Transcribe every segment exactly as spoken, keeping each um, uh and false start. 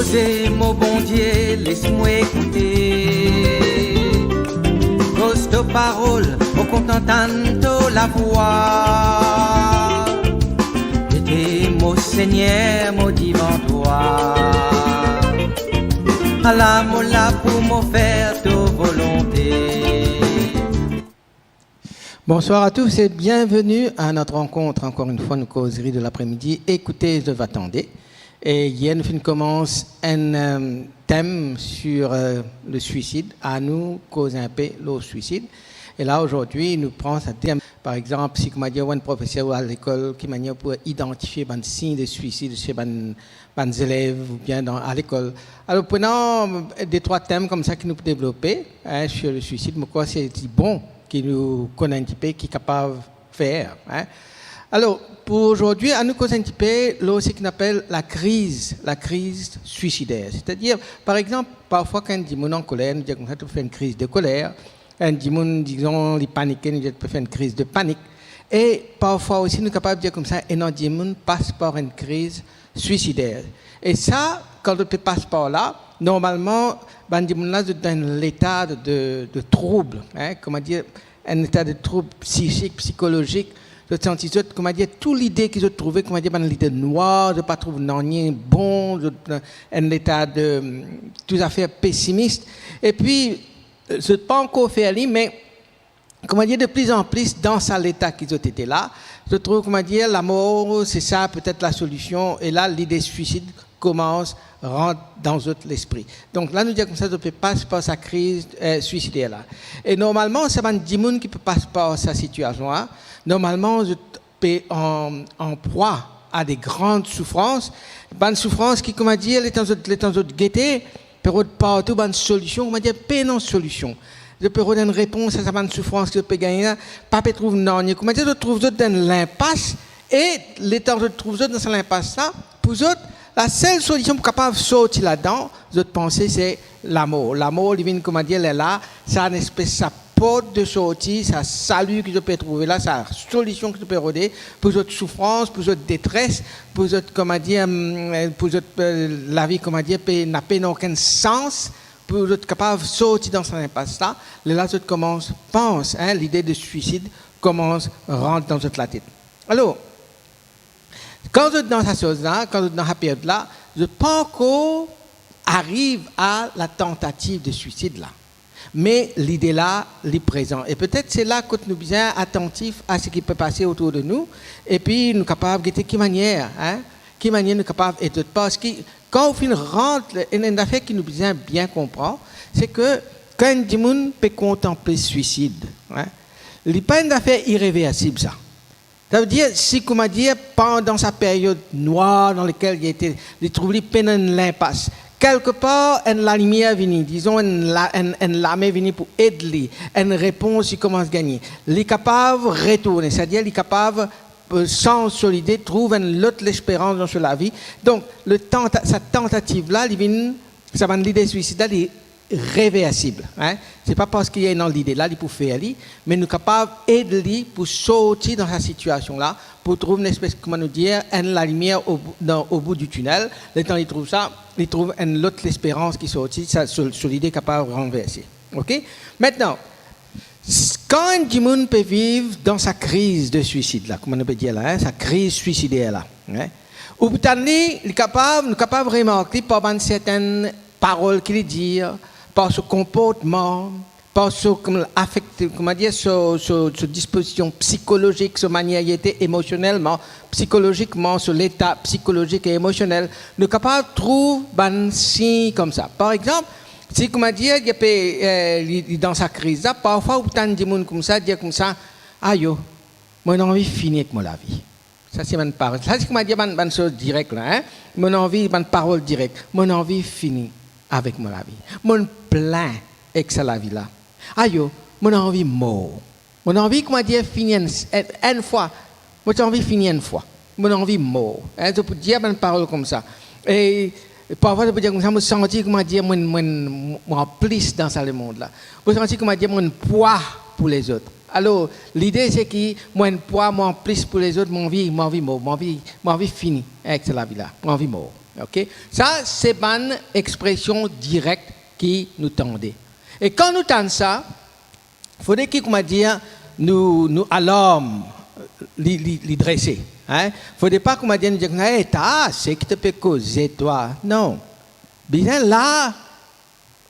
Se mo Bondie, les mwa ekoute. Koz to parol, mo kontan tann to lavwa. Ete mo Segner, mo divan twa. Ala mo la pou mo fer to volonte. Bonsoir à tous et bienvenue à notre rencontre. Encore une fois, nos causeries de l'après-midi. Écoutez, je vais attendre. E yer nou finn koumans enn, euh, tem sur, euh, le suicide. Anou koz inpe lor swisid. E la, ozordi, nou pran sa deziem. Par exanp, si, koumadir, ou enn profeser ou a lekol, ki manier pou idantifie bann sign de swisid chez bann, bann zelev oubien dan, a lekol. Alor, pran de trwa tem koumsa ki nou pou devlope, hein, sur le suicide. Mo krwar se bon ki nou konn enn tipe ki kapav fer, hein. Alor, pou ozordi, anou koz enn tipe lor seki nou apel lakriz, lakriz swisider. Setadir, par exanp, parfwa kan enn dimoun ankoler, nou dir koumsa, to fer enn kriz de koler. Enn dimoun, dizon, li panike, nou dir to fer enn kriz de panik. E parfwa osi, nou kapav dir koumsa, enn dimoun pas par enn kriz swisider. E sa, kan zot pe pas par la, normalman, bann dimoun la, zot dan enn leta de, de, de troub, hein, koumadir, enn leta de troub psikik, psikolozik. Zot santi zot, koumadir, tou lide ki zot trouve, koumadir, bann lide nwar, zot pa trouv nanye bon, zot, enn leta de, tou zafer pesimis. Epi, zot pa ankor fer li, me, koumadir, de pli an pli, dan sa leta ki zot ete la, zot trouv, koumadir, lamor, se sa petet lasolision, e la, lide swisid koumans rant dan zot lespri. Donk la, nou dir koumsa, zot pe pas par sa kriz, eh, swisider la. E normalman, sa bann dimoun ki pe pas par sa sitiasion la, normalman, zot pe an, an prwa a de gran soufrans. Bann soufrans ki, koumadir, letan zot, letan zot gete, pe rod partou bann solision, koumadir, pena solision. Zot pe rod enn repons a sa bann soufrans ki zot pe gagne la, pa pe trouv nanye. Koumadir, zot trouv zot dan enn linpas, e letan zot trouv zot dan sa linpas la, pou zot, lasel solision pou kapav sorti ladan, zot panse se lamor. Lamor, li vinn, koumadir, lerla, sa enn espes sa port de sorti, sa sali ki zot pe trouve la, sa solision ki zot pe rode pou zot soufrans, pou zot detres, pou zot, koumadir, mm, pou zot, eh, lavi, koumadir, pe, napa okenn sans, pou zot kapav sorti dan sa linpas la. Lerla zot koumans pans, hein, lide de swisid koumans rant dan zot latet. Alor, kan zot dan sa soz la, kan zot dan sa period la, zot pa ankor ariv a la tantativ de swisid la. Me lide la, li prezan. E petet se la kot nou bizin atantif a seki pe pase otour de nou, epi nou kapav gete ki manier, hein, ki manier nou kapav ed zot. Parski kan ou finn rant, enn, enn zafer ki nou bizin bien konpran, se ke kan enn dimoun pe kontanple swisid, hein, li pa enn zafer ireversib sa. Savedir, si, koumadir, pandan sa period nwar dan lekel li ete, li trouv li pena enn linpas, kelkepar enn lalimier vini, dizon enn la-, enn, enn lame vini pou ed li, enn repons li koumans gagne, li kapav retourne, setadir li kapav, eh, sanz so lide, trouv enn lot lesperans dan so lavi. Donk, le tanta-, sa tantativ la, li vinn, sa bann lide swisid la, li reversib, hein. Se pa parski li ena lide la, li pou fer li, me nou kapav ed li pou sorti dan sa sitiasion la, pou trouv enn espes, kouma nou dir, enn lalimier o bou, dan, o bout di tinel. Letan li trouv sa, li trouv enn lot lesperans ki sorti, sa, so, so lide kapav ranverse. Ok? Aster, s-, kan enn dimoun pe viv dan sa kriz de swisid la, kouma nou pe dir la, hein, sa kriz swisider la, hein, ou pou tann li, li kapav, nou kapav remark li par bann sertenn parol ki li dir, par so konportman, par so, kouma, afekt, koumadir, so, so, so dispozision psikolozik, so manier li ete emosionelman, psikolozikman, so leta psikolozik e emosionel, nou kapav trouv bann sign koumsa. Par exanp, si, koumadir, li pe, eh, li, li dan sa kriz la, parfwa ou tann dimoun koumsa, dir koumsa, "Ayo, mo ena anvi fini ek mo lavi." Sa se bann parol. Sa se, koumadir, bann, bann soz direk la, hein. Mo ena anvi, bann parol direk. "Mo ena anvi fini avek mo lavi. Mo plin ek sa lavi la. Ayo, mo ena anvi mor. Mo ena anvi, koumadir, fini enn, enn, enn fwa. Mo ti anvi fini enn fwa. Mo ena anvi mor." Hein, zot pou dir bann parol koumsa. E parfwa zot pou dir koumsa, "Mo santi, koumadir, mo, mo, mo an plis dan sa lemond la. Mo santi, koumadir, mo enn pwa pou lezot." Alor, lide se ki mo enn pwa, mo anplis pou lezot, mo anvi, mo anvi mor, mo anvi, mo anvi fini ek sa lavi la, mo anvi mor. Ok? Sa se bann expresion direk ki nou tande. E kan nou tann sa, fode ki, koumadir, nou, nou alarm li, li, li drese, hein? Fode pa, koumadir, nou dir koumsa, "Eh, ta, seki to pe koze, twa." Non. Bizin la,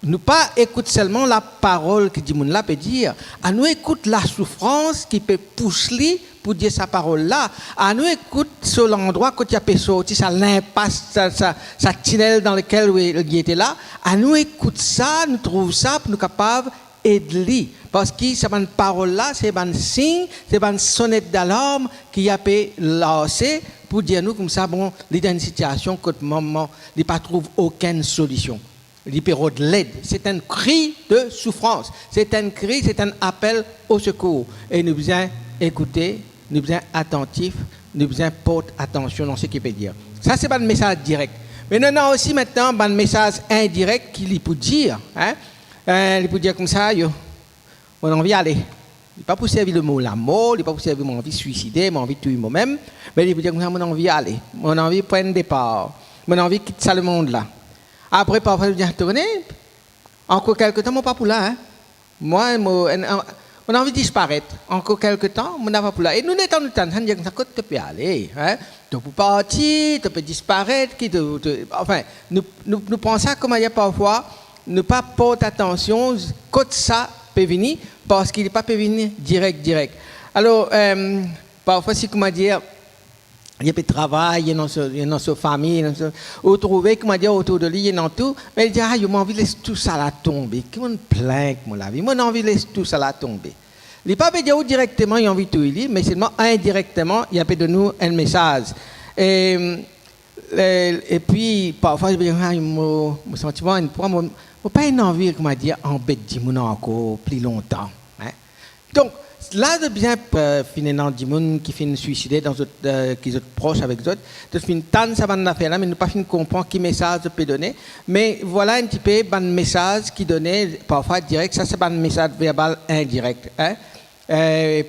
nou pa ekout selman laparol ki dimoun la pe dir, anou ekout lasoufrans ki pe pous li pou dir sa parol la. Anou ekout so landrwa kot li pe sorti, sa linpas, sa, sa, sa tinel dan lekel li ete la. Anou ekout sa, nou trouv sa pou nou kapav ed li. Parski sa bann parol la, se bann sign, se bann sonet dalarm ki li pe lanse pou dir nou koumsa, bon, li dan enn sitiasion kot momam, li pa trouv okenn solision. Li pe rod led. Se enn kri de soufrans. Se enn kri, se enn apel o sekour. E nou bizin ekoute, nou bizin atantif, nou bizin port atansion dan seki pe dir. Sa se bann mesaz direk. Me nou ena osi aster bann mesaz indirek ki li pou dir, hein? Eh, li pou dir koumsa, yo, mo anvi ale. Li pa pou servi lemo lamor, li pa pou servi mo anvi swiside, mo anvi touy momem, me li pou dir koumsa, mo anvi ale, mo anvi pran depar, mo anvi kit sa lemond la. Apre, parfwa, li dir, "Tourne, ankor kelke tan, mo pa pou la, hein. Mwa, mo, en, en, mo anvi disparet. Ankor kelke tan, mo napa pou la." E nou letan nou tann sa, nou dir koumsa, "Kot to pe ale, hein? To pou parti, to pe disparet, ki to, to," anfin, nou, nou, nou pran sa kouma parfwa, nou pa port atansion kot sa pe vini, parski li pa pe vini direk, direk. Alor, eh, parfwa, si, koumadir, li pe travay, li ena so, li ena so fami, li ena so, ou trouve, koumadir, otour de li, li ena tou, me li dir, "Ah, yo, mo anvi les tou sa la tonbe, ki mo plin ek mo lavi, mo anvi les tou sa la tonbe." Li pa pe dir ou direkteman li anvi touy li, me selman indirekteman, li pe donn ou enn mesaz. E, e, epi, parfwa, li pe dir, "Ah, mo, mo santi mwa enn pwa, mo, mo pa ena anvi, koumadir, anbet dimoun ankor pli lontan." Hein? Donk, la, zot bizin, eh, finn ena dimoun ki finn swiside dan zot, eh, ki zot pros avek zot, zot finn tann sa bann zafer la, me nou pa finn konpran ki mesaz zot pe done. Me vwala enn tipe bann mesaz ki done, parfwa direk, sa se bann mesaz verbal indirek, hein. Eh,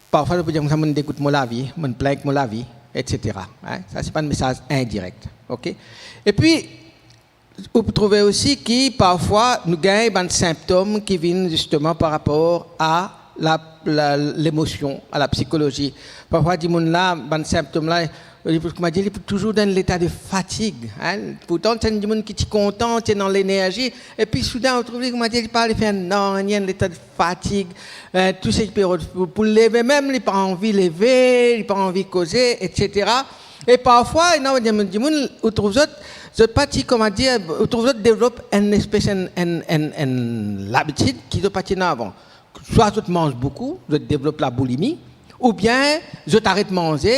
parfwa, nou pou dir koumsa, "Mo degout mo lavi, mo plin ek mo lavi," et cetera, hein. Sa se bann mesaz indirek, ok? Epi, ou pou trouve osi ki parfwa nou gagn bann sinptom ki vinn zisteman par rapor a la, la, lemosion, a la psikolozi. Parfwa dimoun la, bann sinptom la, li pou, koumadir, li pou touzour dan enn leta de fatig, hein. Pourtan, ti enn dimoun ki ti kontan, ti ena lenerzi, epi soudin, ou trouv li, koumadir, li pa ale fer nanye, enn leta de fatig, eh, tou seki pe rod, pou, pou leve mem, li pa anvi leve, li pa anvi koze, et cetera. E parfwa, ena dimoun, dimoun, ou trouv zot, zot pa ti, koumadir, ou trouv zot devlop enn espes enn, enn, enn, enn labitid ki zot pa ti ena avan. Swa zot manz boukou, zot devlop laboulimi, oubien zot aret manze,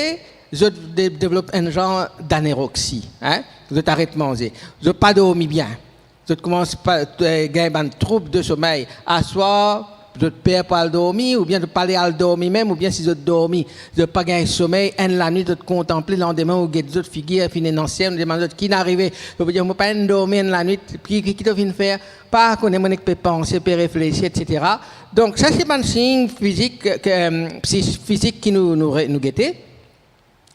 zot de-, devlop enn zar d'aneroksi, hein? Zot aret manze, zot pa dormi bien. Zot koumans pa, eh, gagn bann troub de somey. Aswar, zot per pou al dormi, oubien zot pa le al dormi mem, oubien si zot dormi, zot pa gagn somey, enn lanwit zot kontanple, landime ou get zot figir finn ena siem, ou demann zot, "Ki'nn arive?" Zot pou dir, "Mo pa'nn dormi enn lanwit." "Ki, ki, ki to finn fer?" "Pa kone, mo nek pe panse, pe reflesi, et cetera." Donk, sa se bann sign fizik, eh, psi-, fizik ki nou, nou re-, nou gete.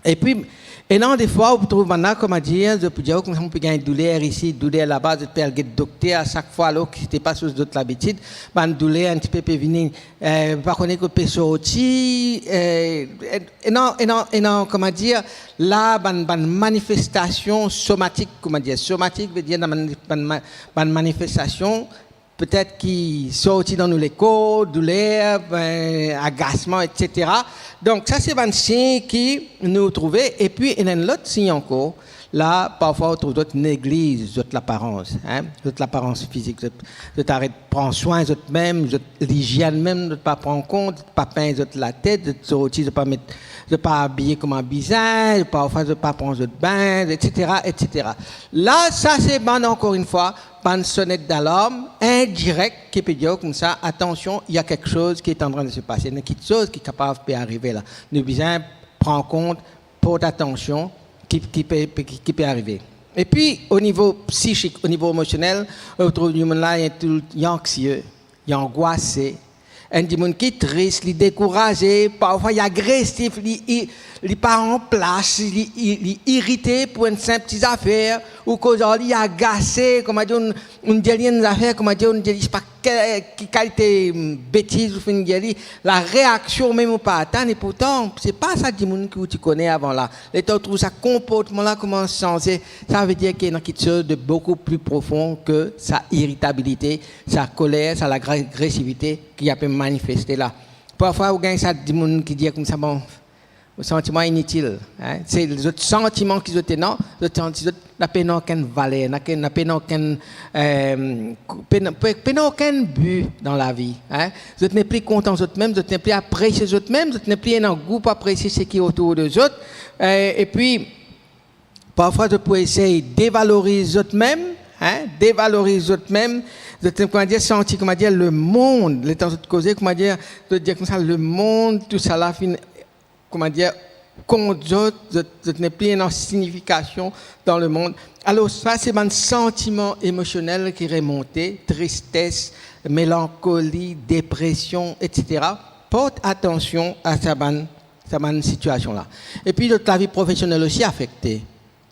Epi, ena defwa, ou pou trouv bann la, koumadir, zot pou dir, "Oh, koumsa mo pe gagn douler isi, douler laba," zot pe al get dokter a sak fwa, alor ki se pa so zot labitid, bann douler enn tipe pe vini, eh, pa kone kot pe sorti, eh, ena, ena, ena, koumadir, la, bann, bann manifestasion somatik, koumadir, somatik, vedir bann, bann ma-, bann manifestasion petet ki sorti dan nou lekor, douler, eh, agasman, et cetera. Donk, sa se bann sign ki nou trouve, epi ena enn lot sign ankor, la, parfwa ou trouv zot negliz zot laparans, hein, zot laparans fizik, zot, zot aret pran swin zot mem, zot lizienn mem, zot pa pran kont, zot pa pegn zot latet, zot sorti, zot pa met, zot pa abiye kouma bizin, parfwa zot pa pran zot bin, et cetera, et cetera. La, sa se bann, ankor enn fwa, bann sonet dalarm indirek ki pe dir koumsa, "Atansion, il y a quelque chose qui est en train de se passer." Ena kiksoz ki kapav pe arive la. Nou bizin pran kont, port atansion ki, ki pe, pe, ki, ki pe arive. Epi, o nivo psisik, o nivo emosionel, ou trouv dimoun la, li tou, li anxie, li angwase, Enn dimoun ki tris, li dekouraze, parfwa li agresif, li, li, li pa an plas, li, li, li irite pou enn sinp ti zafer, ou koz ar li, li agase, kouma dir, ou, ou dir li enn zafer, kouma dir, ou dir li, pa ki, ki kalite, mm, betiz ou finn dir li, lareaksion mem ou pa atann, e pourtan, se pa sa dimoun ki ou ti kone avan la. Letan ou trouv sa konportman la koumans sanze, sa ve dir ki ena kiksoz de boukou pli profon ki sa iritabilite, sa koler, sa lagresivite ki ape manifeste la. Parfwa ou gagn sa dimoun ki dir koumsa, bon, mo santi mwa initil, hein? Se zot santiman ki zot ena, zot santi zot napa okenn valer, napa, napa okenn, eh, pena, pe-, pena okenn bi dan lavi, hein? Zot nepli kontan zot mem, zot nepli apresie zot mem, zot nepli ena gou pou apresie seki otour de zot, eh, epi parfwa zot pou esey devaloriz zot mem, hein, devaloriz zot mem, zot, kouma dir, santi, kouma dir, lemond, letan zot koze, kouma dir, zot dir koumsa, lemond, tousala finn, kouma dir, kont zot, zot, zot nepli ena signifikasion dan lemond. Alor, sa se bann santiman emosionel ki remonte, tristes, melankoli, depresion, etsetera. Port atansion a sa bann sa bann sitiasion la. Epi zot lavi profesionel osi afekte.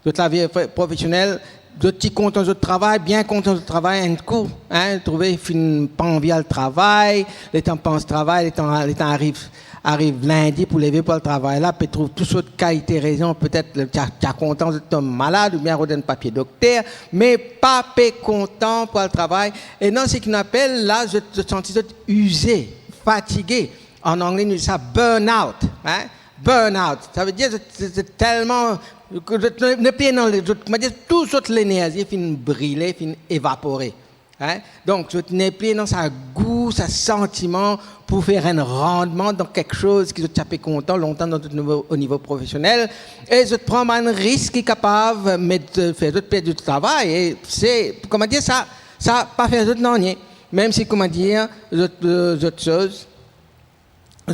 Zot lavi pre-, profesionel, zot ti kontan zot travay, bien kontan zot travay, enn kou, hein, trouve finn pa anvi al travay, letan pans travay, letan, letan ariv, ariv lindi pou leve pou al travay la, pe trouv tou sort kalite rezon, petet ti a, ti a kontan zot tom malad, oubien rod enn papie dokter, me pa pe kontan pou al travay. E non, seki nou apel la, zot, zot santi zot ize, fatige. An angle, nou dir sa burn out, hein? Burn out. Sa ve dir, zot, zot, zot telman, zot ne, nepli ena, zot, kouma dir, tou zot lenerzi finn brile, finn evapore, hein? Donk, zot nepli ena sa gou, sa santiman pou fer enn randman dan kiksoz ki zot ti ape kontan lontan dan zot nivo, o nivo profesionel. E zot pran bann risk ki kapav met, fer zot perdi zot travay. E se, kouma dir, sa, sa pa fer zot nanye. Mem si, kouma dir, zot, zot soz,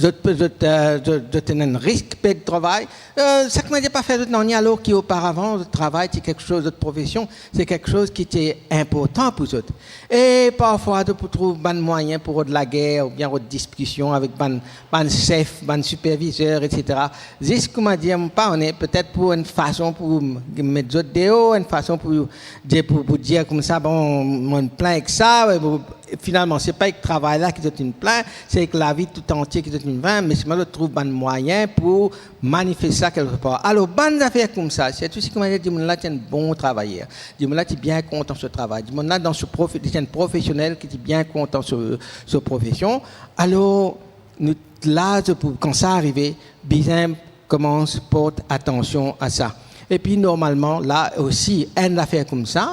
zot, zot, eh, zot, zot ena enn risk perd travay. Eh, sa, kouma dir, pa fer zot nanye, alor ki oparavan, zot travay ti kiksoz, zot profesion, se kiksoz ki ti inportan pou zot. E parfwa, zot pou trouv bann mwayin pou rod lager, oubien rod diskision avek bann, bann sef, bann sipervizer, etsetera. Zis, kouma dir, mo pa kone, petet pou enn fason pou m-, met zot deor, enn fason pou dir, pou, pou dir koumsa, bon, mo plin ek sa, e bon, finalman, se pa ek travay la ki zot inn plin, se ek lavi toutantie ki zot inn plin, me selman zot trouv bann mwayin pou manifest sa kelkepar. Alor, bann zafer koumsa, sirtou si, kouma dir, dimoun la ti enn bon travayer, dimoun la ti bien kontan so travay, dimoun la dan so profe-, li ti enn profesionel ki ti bien kontan so, so profesion, alor, nou, la, zot pou, kan sa arive, bizin koumans port atansion a sa. Epi, normalman, la osi, enn zafer koumsa,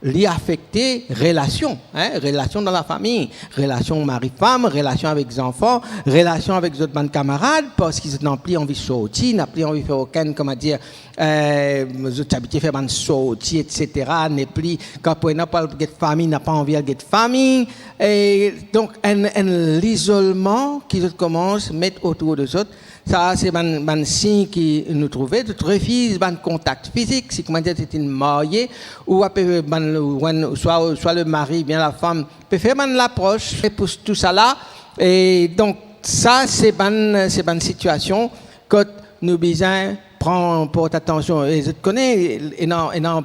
li afekte relasion, hein, relasion dan lafami, relasion mari-fam, relasion avek zanfan, relasion avek zot bann kamarad, parski zot napa pli anvi sorti, napa pli anvi fer okenn, kouma dir, eh, zot ti abitie fer bann sorti, etsetera, nepli, kan pou ena pou al get fami, napa anvi al get fami. E donk, enn, enn lizolman ki zot koumans met otour de zot, sa, se bann, bann sign ki nou trouve, zot refiz bann kontak fizik, si, kouma dir, zot inn marye, ou ape bann, ou enn, swa, swa lemari oubien lafam pe fer bann lapros, e pou tousala, e donk, sa, se bann, se bann sitiasion kot nou bizin pran, port atansion. E zot kone, ena, ena,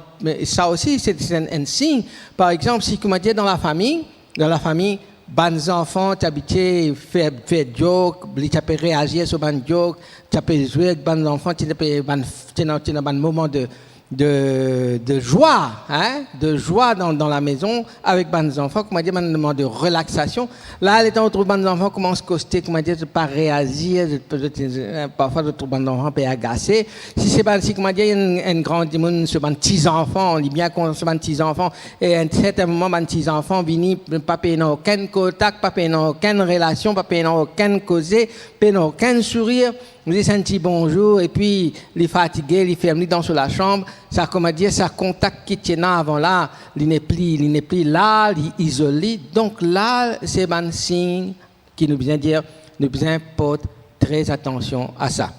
sa osi, se, se enn, enn sign. Par exanp, si, kouma dir, dan lafami, dan lafami, bann zanfan ti abitie fer, fer joke, li ti ape reazir so bann joke, ti ape zwe ek bann zanfan, ti ape bann, ti ena, ti ena bann moman de, de, de zwa, hein, de zwa dan, dan lamezon avek bann zanfan, kouma dir, bann moman de relaksasion. La, letan ou trouv bann zanfan koumans koste, kouma dir, zot pa reazir, zot, zot, eh, parfwa zot trouv bann zanfan pe agase. Si se bann, si, kouma dir, enn, enn gran dimoun, so bann ti zanfan, li bien kontan so bann ti zanfan, e a enn sertin moman, bann ti zanfan vini, pa pe ena okenn kontak, pa pe ena okenn relasion, pa pe ena okenn koze, pena okenn sourir, zis enn ti bonzour, epi li fatige, li ferm li dan so lasam, sa, kouma dir, sa kontak ki ti ena avan la, li nepli, li nepli la, li izol li. Donk la, se bann sign ki nou bizin dir, nou bizin port tre atansion a sa.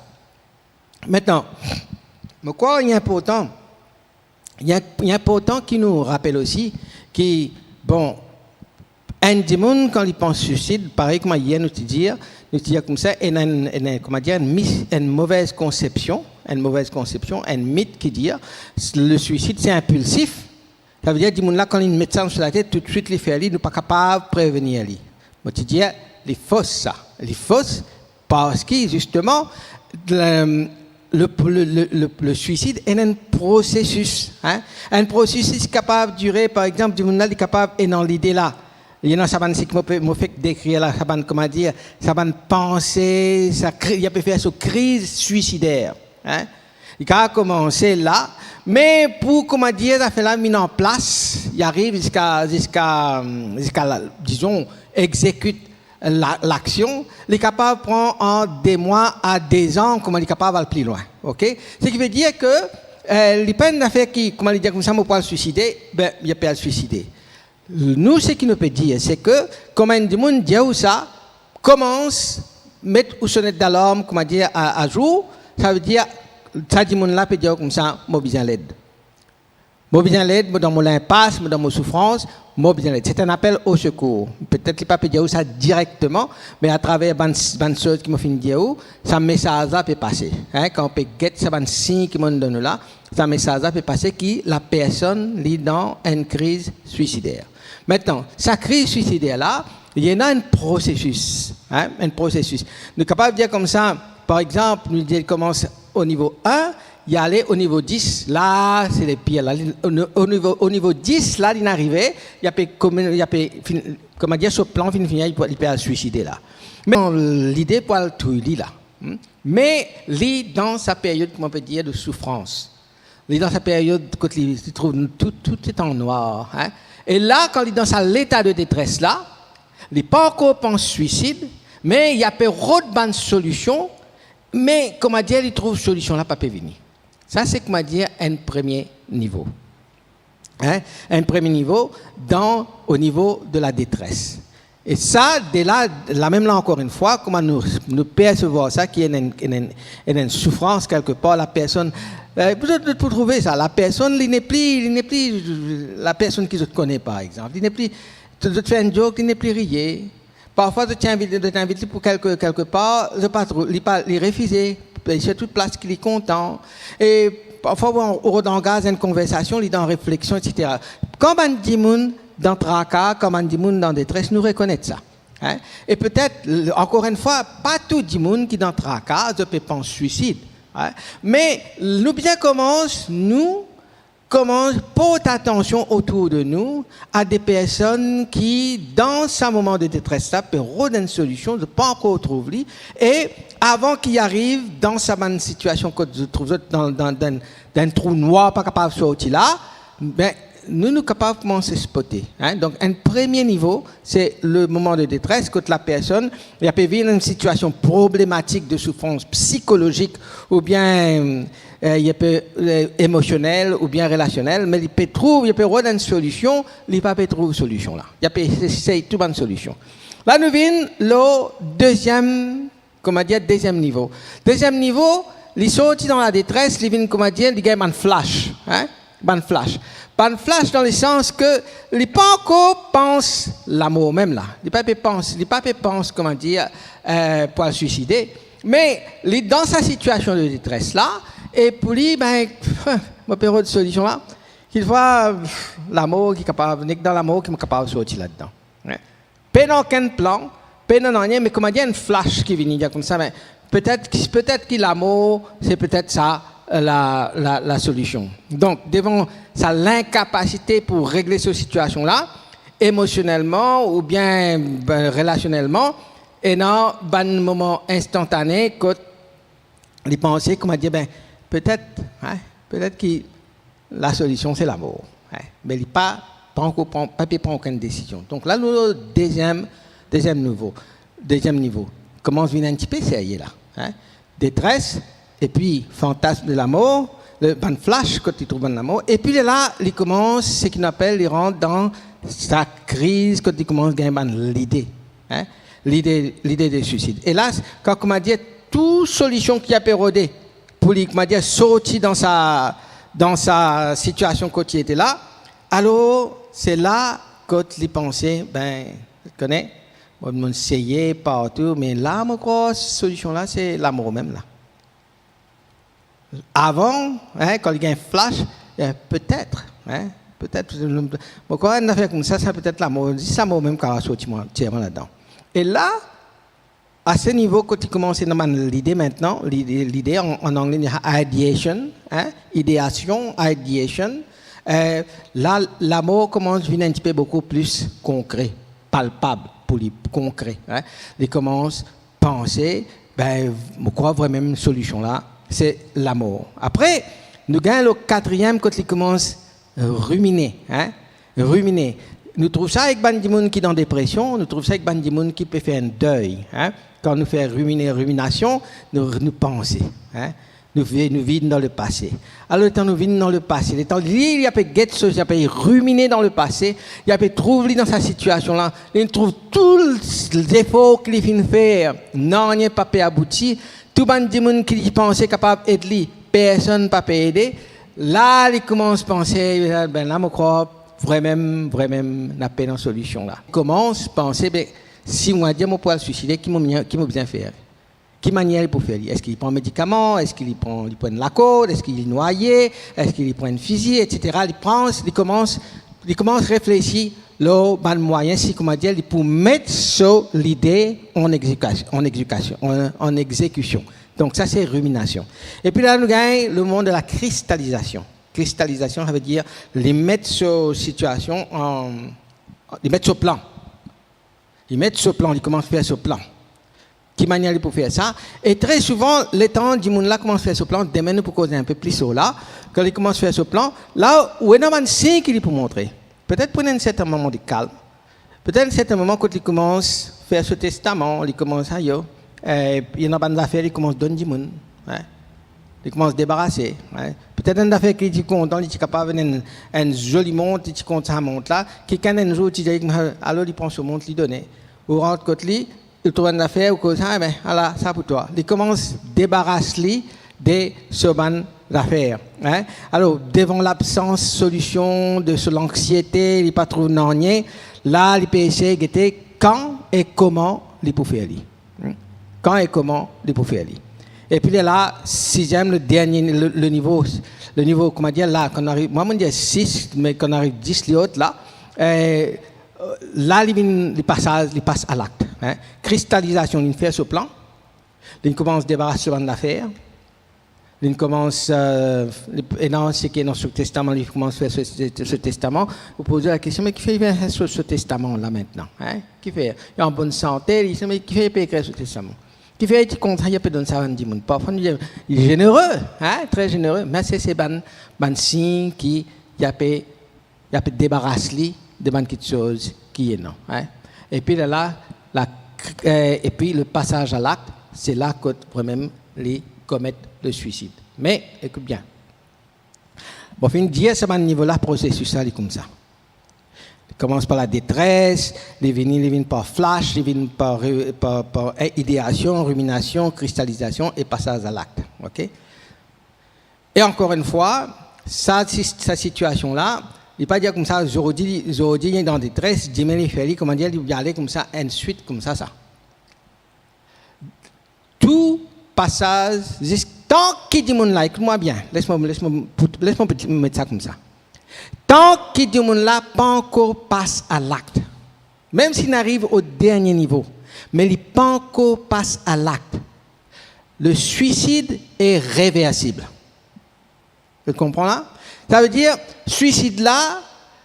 Aster, mo krwar li inportan, li in-, li inportan ki nou rapel osi ki, bon, Enn dimoun, kan li pans swisid, parey kouma yer nou ti dir, nou ti dir koumsa, ena enn, enn, enn, kouma dir, enn mis-, enn movez konsepsion, enn movez konsepsion, enn mit ki dir, le swisid se inpilsif. Savedir, dimoun la, kan li met sa dan so latet, toutswit li fer li, nou pa kapav prevenir li. Mo ti dir, li fos sa. Li fos, parski, zisteman, le, le, le, le, le swisid ena enn prosesis, hein? Enn prosesis ki kapav dire, par exanp, dimoun la, li kapav ena lide la. Li ena sa bann, seki mo pe, mo fek dekrir la, sa bann, kouma dir, sa bann panse, sa kri-, li pe fer so kriz swisider, hein? Li kapav koumanse la, me pou, kouma dir, zafer la vinn an plas, li ariv ziska, ziska, ziska la, dizon, exekit la, laksion, li kapav pran ant de mwa a de zan, kouma li kapav al pli lwin, ok? Seki ve dir ke, eh, li pa enn zafer ki, kouma li dir koumsa, mo pou al swiside, be, li pe al swiside. Nou, seki nou pe dir, se ke, kouma enn dimoun dir ou sa, koumans met ou sonet dalarm, kouma dir, a, azour, savedir, sa dimoun la pe dir ou koumsa, mo bizin led. Mo bizin led, mo dan mo linpas, mo dan mo soufrans, mo bizin led. C'est un appel au secours. Petet li pa pe dir ou sa direkteman, me atraver bann, bann soz ki mo finn dir ou, sa mesaz la pe pase. Hein, kan ou pe get sa bann sign ki mo'nn donn ou la, sa mesaz la pe pase ki lapersonn li dan enn kriz swisider. Aster, sa kriz swisider la, li ena enn prosesis, hein, enn prosesis. Nou kapav dir koumsa, par exanp, nou dir li koumans o nivo enn, li ale o nivo dis, la, se le pir la. Li, o, o nivo, o nivo dis la, li arive, li pe komin-, li pe fin-, kouma dir, so plan finn fini, li pe, li pe al swiside la. Me lide pou al touy li la. Hmm? Me li dan sa period, kouma pe dir, de soufrans. Li dan sa period kot li, li trouv tou, tou est en noir, hein. E la, kan li dan sa leta de detres la, li pa ankor pans swisid, me li pe rod bann solision, me, kouma dir, li trouv solision la pa pe vini. Sa, se, kouma dir, enn premie nivo. Hein? Enn premie nivo, dan, o nivo de la detres. E sa, de la, lamem la, ankor enn fwa, kouma nou, nou persevwar sa, ki ena enn, ena enn, ena enn soufrans kelkepar, lapersonn, eh, pou zot, pou trouve sa, lapersonn, li nepli, li nepli lapersonn ki zot kone, par exanp. Li nepli, zot, zot fer enn joke, li nepli riye. Parfwa, zot ti invit, zot invit li pou kelke, kelkepar, zot pa trouv, li pa, li refize, sirtou plas ki li kontan. E parfwa, ou, ou rod angaz enn konversasion, li dan refleksion, et cetera. Kan bann dimoun dan traka, kan bann dimoun dan detres, nou rekonet sa. Hein? E petet, l-, ankor enn fwa, pa tou dimoun ki dan traka, zot pe pans swisid. Hein? Me nou bizin koumans, nou, koumans port atansion otour de nou a de personn ki, dan sa moman de detres la, pe rod enn solision, zot pa ankor trouv li, e avan ki ariv dan sa bann sitiasion kot zot trouv zot dan, dan, dan, dan enn trou nwar, pa kapav sorti la, be, nou, nou kapav koumans spote, hein. Donk, enn premie nivo, se le moman de detres, kot lapersonn, li pe viv enn sitiasion problematik de soufrans psikolozik, oubien, eh, li pe, eh, emosionel oubien relasionel, me li pe trouv, li pe rod enn solision, li pa pe trouv solision la. Li pe esey tou bann solision. La, nou vinn lor deziem, kouma dir, deziem nivo. Deziem nivo, li sorti dan la detres, li vinn, kouma dir, li gagn bann flash, hein? Bann flash. Bann flash dan le sans ke li pa ankor pans lamor mem la. Li pa pe pans, li pa pe pans, kouma dir, eh, pou al swiside. Me li dan sa sitiasion de detres la, e pou li, be, mo pe rod solision la. Kikfwa, lamor ki kapav, nek dan lamor ki mo kapav sorti ladan. Hein? Pena okenn plan, pena nanye, me kouma dir, enn flash ki vini, dir koumsa, me petet, petet ki lamor, se petet sa, eh, la, la, la solision. Donk, devan sa linkapasite pou regle so sitiasion la, emosionelman oubien, be, relasionelman, ena bann moman instantane kot li panse, kouma dir, be, petet, hein, petet ki lasolision se lamor, hein, me li pa, pa ankor pran, pa pe pran okenn desizion. Donk la, nou deziem, deziem nivo, deziem nivo. Koumans vinn enn tipe serye la, hein. Detres, epi fantasm de lamor, le, bann flash kot li trouv bann lamor, epi lerla, li koumans, seki nou apel, li rant dan sa kriz kot li koumans gagn bann lide, hein, lide, lide de swisid. E la, kan, kouma dir, tou solision ki li pe rode pou li, kouma dir, sorti dan sa, dan sa sitiasion kot li ete la, alor, se la kot li panse, be, Kone? Bann dimoun seye partou, me la, mo krwar solision la, se lamor mem la. Avan, hein, kan li gagn flash, eh, petet, hein, petet, mo krwar enn zafer koumsa, sa petet lamor, zis lamor mem kapav sorti mwa, tir mwa ladan. E la, a se nivo kot li koumans ena bann lide aster, lide, lide an, an angle, ideation, hein, ideasion, ideation, eh, la, lamor koumans vinn enn tipe boukou pli konkre, palpab pou li, konkre, hein. Li koumans panse, be, mo krwar vremem solision la, se lamor. Apre, nou gagn le katriem kot li koumans rimine, hein, rimine. Nou trouv sa avek bann dimoun ki dan depresion, nou trouv sa avek bann dimoun ki pe fer enn dey, hein. Kan nou fer rimine, riminasion, nou, nou panse, hein. Nou vi-, nou vinn dan lepase. Alor, letan nou vinn dan lepase, letan li, li ape get so, li ape rimine dan lepase, li ape trouv li dan sa sitiasion la, li trouv tou zefor ki li finn fer, nanye pa pe abouti, tou bann dimoun ki li panse kapav ed li, personn pa pe ede, la, li koumans panse, be la, mo krwar vremem, vremem, napa ena solision la. Koumans panse, be, si mo dir mo pou al swiside, ki mo, ki mo bizin fer? Ki manier li pou fer li? Eski li pran medikaman? Eski li pran, li pran lakord? Eski li nwaye? Eski li pran enn fizi, etsetera? Li pran, li koumans, li koumans reflesi lor bann mwayin, si, kouma dir, li pou met so lide an egzekikasion, an egzekikasion, an, an egzekision. Donk, sa se riminasion. Epi la, nou gagn le mond de la kristalizasion. Kristalizasion, sa ve dir, li met so sitiasion an, li met so plan. Li met so plan, li koumans fer so plan. Ki manier li pou fer sa? E tre souvan, letan dimoun la koumans fer so plan, demin nou pou koze enn pe plis lor la, kan li koumans fer so plan, la, ou ena bann sign ki li pou montre. Petet pou ena enn sertin moman de kalm. Petet enn sertin moman kot li koumans fer so testaman, li koumans, ayo, eh, ena bann zafer li koumans donn dimoun, hein. Li koumans debarase, hein. Petet enn zafer ki li ti kontan, li ti kapav ena enn, enn zoli mont, li ti kontan sa mont la, kikenn enn zour ti dir, alor li pran so mont, li done. Ou rant kot li, li trouv enn zafer, ou koz, "Ah, be, ala, sa pou twa." Li koumans debaras li de so bann zafer, hein. Alor, devan labsans solision de so lanksiete, li pa trouv nanye, la, li pe esey gete kan e kouma li pou fer li. Hmm? Kan e kouma li pou fer li. Epi lerla, siziem, le dernie, le, le nivo, le nivo, kouma dir, la, kan nou ariv, mwa, mo dir sis, me kan nou ariv dis, li ot la, eh, la, li vinn, li pasaz, li pas a lakt, hein. Kristalizasion, li fer so plan, li koumans debaras so bann zafer, li koumans, eh, li, e dan seki ena so testaman, li koumans fer so, so, so testaman. Ou poze la kestion, "Me kifer li fer so, so testaman la aster, hein? Kifer? Li an bonn sante, li, me kifer li pe ekrir so testaman? Kifer li ti kontan, li pe donn sa bann dimoun?" Parfwa, nou dir, li zenere, hein, tre zenere, me se, se bann, bann sign ki li ape, li ape debaras li de bann kiksoz ki ena, hein. Epi lerla, la, eh, epi le pasaz a lakt, se la kot vremem li komet le swisid. Me, ekout bien. Mo finn dir sa bann nivo la, prosesis la, li koumsa. Li koumans par ladetres, li vini, li vinn par flash, li vinn par re-, par, par, eh, ideasion, riminasion, kristalizasion e pasaz a lakt. Ok? E ankor enn fwa, sa, si-, sa sitiasion la, li pa dir koumsa, zordi, zordi li dan detres, dimin li fer li, kouma dir, li ale koumsa, enn swit koumsa, sa. Tou pasaz, zis tan ki dimoun la, ekout mwa bien, les mwa, les mwa pou, les mwa pou met sa koumsa. Tan ki dimoun la pa ankor pas a lakt, mem si li ariv o dernie nivo, me li pa ankor pas a lakt, le suicide est réversible. Ou konpran la? Sa ve dir, swisid la,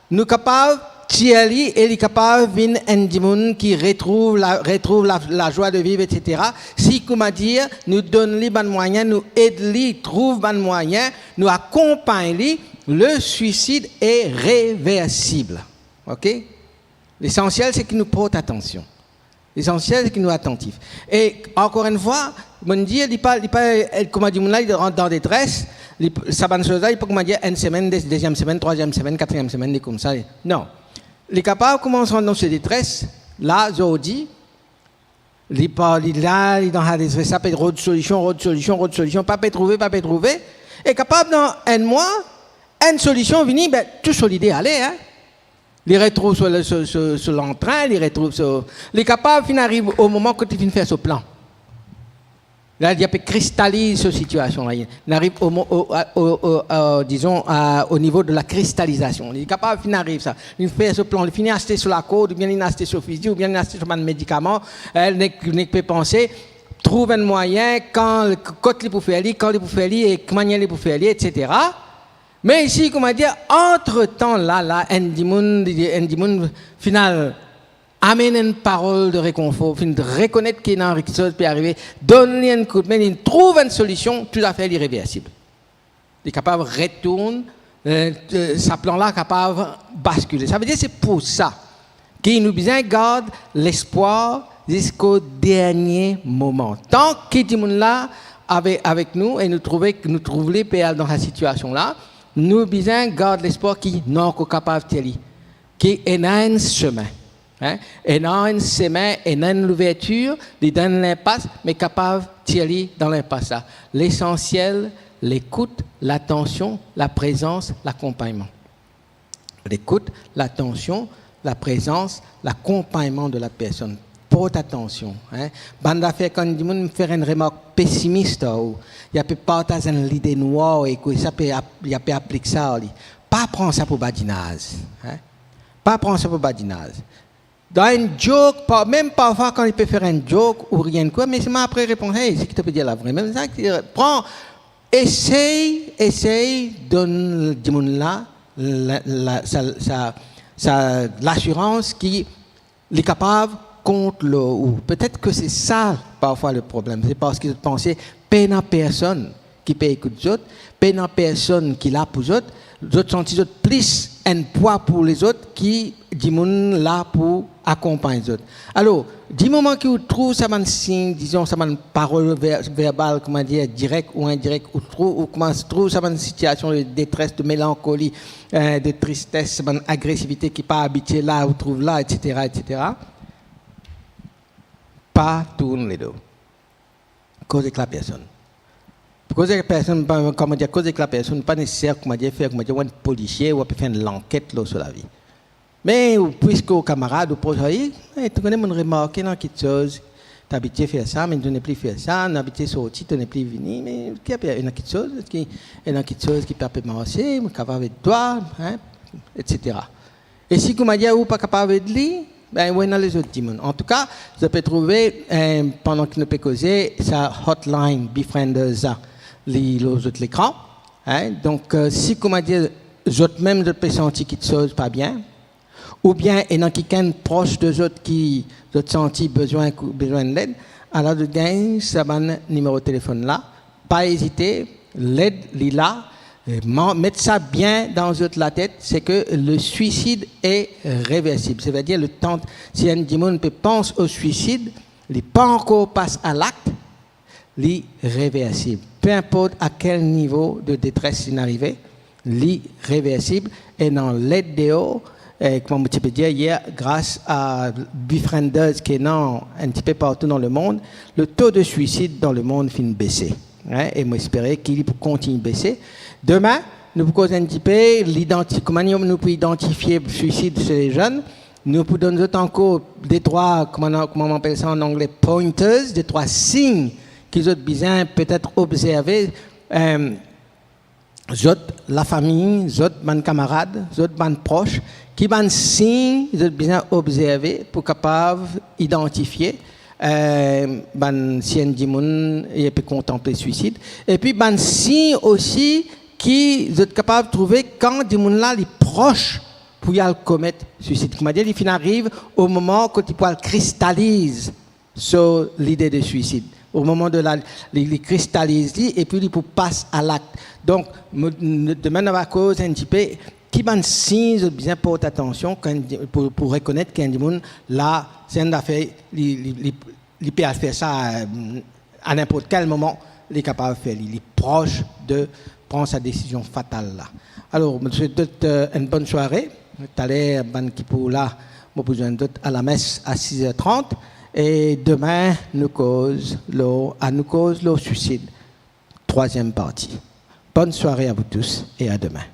nou kapav tir li e li kapav vinn enn dimoun ki retrouv la, retrouv la, lazwa de viv, etsetera. Si, kouma dir, nou donn li bann mwayin, nou ed li trouv bann mwayin, nou akonpagn li, le suicide est réversible. Ok? Lesansiel, se ki nou port atansion. Lesansiel, se ki nou atantif. E ankor enn fwa, mo dir, li pa, li pa, eh, kouma dimoun la, li rant dan detres, li, sa bann soz la, li pa, kouma dir, enn semenn, de-, deziem semenn, trwaziem semenn, katriem semenn, li koumsa, li, non. Li kapav koumans rant dan so detres la, zordi, li pa, li la, li dan sa detres la, pe rod solision, rod solision, rod solision, pa pe trouve, pa pe trouve, e kapav dan enn mwa, enn solision vini, be, tou so lide ale, hein. Li retrouv so, so, so, so lantrin, li retrouv so, li kapav finn ariv o moman kot li finn fer so plan. La, li ape kristaliz so sitiasion la. Li ariv o mo-, o, a, o, o, a, dizon, a, o nivo de la kristalizasion. Li kapav finn ariv sa. Li fer so plan, li finn aste so lakord, oubien li aste so fizi, oubien li aste so bann medikaman, eh, nek, nek pe panse, trouv enn mwayin, kan, kot li pou fer li, kan li pou fer li, e ki manier li pou fer li, et cetera. Me isi, koumadir, antretan la, la, enn dimoun, enn dimoun final amenn enn parol de rekonfor, finn rekonet ki ena kiksoz pe arive, donn li enn koudme, li trouv enn solision, tou zafer li reversib. Li kapav retourn, eh, eh, sa plan la kapav baskile. Savedir se pou sa ki nou bizin gard lespwar ziska dernie moman. Tan ki dimoun la ave-, avek nou e nou trouve, nou trouv li pe al dan sa sitiasion la, nou bizin gard lespwar ki nou ankor kapav tir li, ki ena enn semin. Hein? Ena enn semin, ena enn louvertir, li dan enn linpas, me kapav tir li dan linpas la. Lesansiel, lekout, latansion, laprezans, lakonpagnman. Lekout, latansion, laprezans, lakonpagnman de la personn. Port atansion, hein. Bann zafer kan dimoun fer enn remark pesimis ar ou, li ape partaz enn lide nwar ek ou, e sa pe ap-, li ape aplik sa ar li. Pa pran sa pou badinaz, hein. Pa pran sa pou badinaz. Dan enn joke, pa-, mem parfwa kan li pe fer enn joke ou ri enn kwe, me selman apre reponn, "Hey, seki to pe dir la vre?" Mem sa, ki, pran, esey, esey donn dimoun la, la, la, sa, sa, sa lasirans ki li kapav kont lor ou. Petet ke se sa parfwa le problem. Se parski zot panse pena personn ki pe ekout zot, pena personn ki la pou zot, zot santi zot plis enn pwa pou lezot ki dimoun la pou akonpagn zot. Alor, dimoman ki ou trouv sa bann sign, dizon, sa bann parol ver-, verbal, koumadir, direk ou indirek, ou trouv, ou koumans trouv sa bann sitiasion de detres, de melankoli, eh, de tristes, sa bann agresivite ki pa abitie la, ou trouv la, et cetera, et cetera, pa tourn ledo. Koz ek lapersonn. Koz ek lapersonn, pa, koumadir, koz ek lapersonn, pa neseser, koumadir, fer, koumadir, ou enn polisie, ou ape fer enn lanket lor so lavi. Me ou, piski ou kamarad, ou pros ar li, eh, to kone, mo'nn remarke ena kiksoz, to abitie fer sa, me to nepli fer sa, nou abitie sorti, to nepli vini, me ki ape, ena kiksoz ki, ena kiksoz ki pa pe marse, mo kapav ed twa, hein, et cetera. E si, koumadir, ou pa kapav ed li, be, ou ena lezot dimoun. Antouka, zot pe trouve, eh, pandan ki nou pe koze, sa hotline Befrienders la, li lor zot lekran, hein. Donk, eh, si, koumadir, zot mem zot pe santi kiksoz pa bien, oubien ena kikenn pros de zot ki zot santi bizin, bizin led, ala zot gagn sa bann nimero telefonn la, pa ezite, led li la, eh, ma-, met sa bien dan zot latet, se ke le suicide est réversible. Savedir, letan si enn dimoun pe pans o suisid, li pa ankor pas a lakt, li reversib. Pe inport a kel nivo de detres li arive, li reversib, ena led deor, eh, kouma mo ti pe dir yer, gras a Befrienders ki ena enn tipe partou dan lemond, le taux de suicide dans le monde finn bese. Hein, e mo espere ki li pou kontign bese. Demin, nou pou koz enn tipe lidanti-, kouma nou, nou pou idantifie suisid se lezenn. Nou pou donn zot ankor de trwa, kouma, kouma nou apel sa an angle, pointers, de trwa sign ki zot bizin petet obzerve, eh, zot lafami, zot bann kamarad, zot bann pros, ki bann sign zot bizin obzerve pou kapav idantifie, eh, bann si enn dimoun li pe kontanple suisid, epi bann sign osi ki zot kapav trouve kan dimoun la li pros pou li al komet suisid. Koumadir, li finn ariv o moman kot li pou al kristaliz so lide de suisid. O moman de la, li, li kristaliz li, epi li pou pas a lakt. Donk, mo, n-, demin nou va koz enn tipe ki bann sign zot bizin port atansion kan, pou, pou rekonet ki enn dimoun la, se enn zafer, li, li, li, li pe al fer sa, eh, a ninport kel moman, li kapav fer li, li pros de pran sa desizion fatal la. Alor, mo swet zot, eh, enn bonn sware. Taler, bann ki pou la, mo pou zwenn zot alames a sis er trant. E demin, nou koz lor, a nou koz lor suisid, trwaziem parti. Bonne soirée à vous tous et à demain.